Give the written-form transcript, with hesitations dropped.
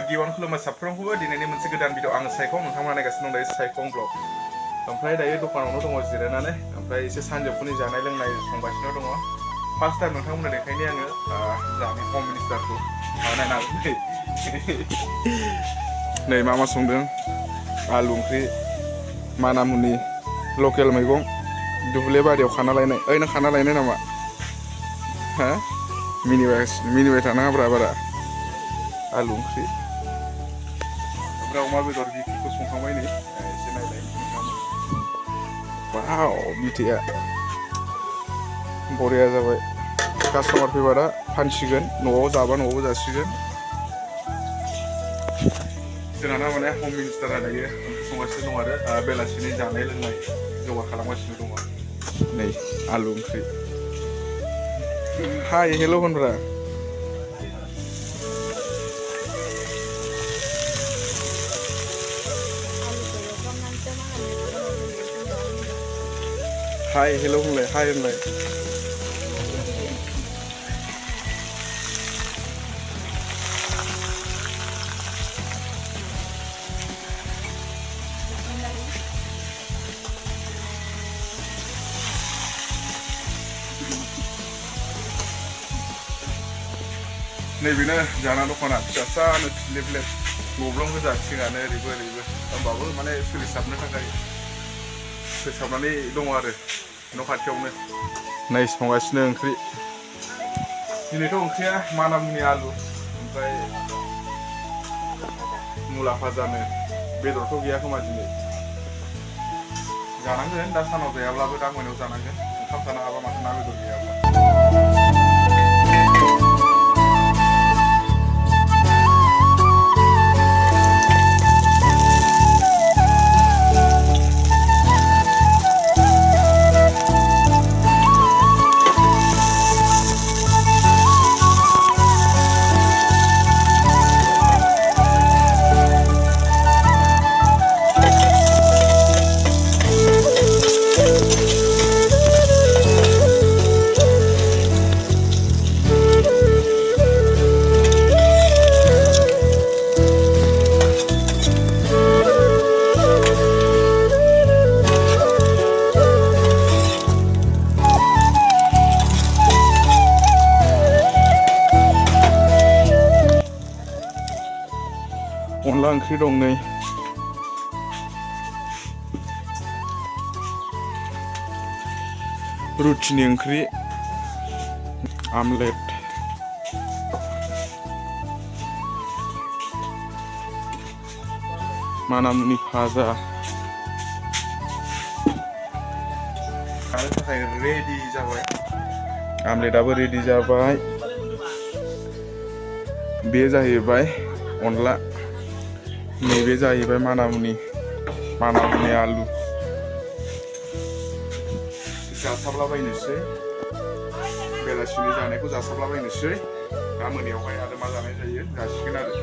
गिबियावनो खुलुमबाय साफ्रोमखौबो दिनैनि मोनसे गोदान भिडिअ आं सायखं नोंथांमोना नायगासिनो दं दायो सायखं ब्लग ओमफ्राय दायो दखानावनो दङ जिरायनानै ओमफ्राय एसे सानजौफुनि जानाय लोंनाय संगासिनो दङ फार्स्ट टाइम नोंथांमोननो देखायनि आङो जोंनि हम मिनिस्टारखौ नायनानै नै मा संदों आलु ओंख्रि मानामुनि लकेल मैगं दुब्लि बारियाव खाना लायनाय ओइ नों खाना लायनाय नामा हा मिनिबाय थानाङाब्रा बारा आलु ओंख्रि ओमफ्राय अमा बेदर बिथिखौ संखांबाय नै एसे नायलाय वाव बिथिया बरिया जाबाय कास्टमार फैबा दा फानसिगोन न'आव जाबा न'आवबो जासिगोन जोंना माने हम मिनिस्टारा दायो ओंख्रि संगासिनो दं आरो बेलासिनि जानाय लोंनाय जगार खालामगासिनो दङ नै आलु ओंख्रि हाय हेल' होनब्रा हाय हेल' होनलाय हाय होनलाय नैबेनो जाना दखाना फिसासानो लेब गब्लं गोजा थिगानो ओरैबो होमबाबो माने सोलिसाबनो थाखाय फोसाबनानै दङ आरो न' खाथियावनो नै संगासिनो ओंख्रि दिनैथ' ओंख्रिया मानामुनि आलु ओमफ्राय मुला भाजानो बेदरथ' गैया खोमा दिनै जानांगोन दा सानाव जायाब्लाबो दा मोनायाव जानांगोन ओंखाम जानो हाबा माथो ना बेदर गैयाब्ला अनला ओंख्रि दं नै रुटिनि ओंख्रि आमलेट मानामुनि भाजा जानो थाखाय रेडि जाबाय आमलेटआबो रेडि जाबाय बे जाहैबाय अनला नैबे जाहैबाय मानामुनि आलु जासाबलाबायनोसै बेलासिनि जानायखौ जासाबलाबायनोसै दा मोनायावहाय आरो मा जानाय जायो जासिगोन आरो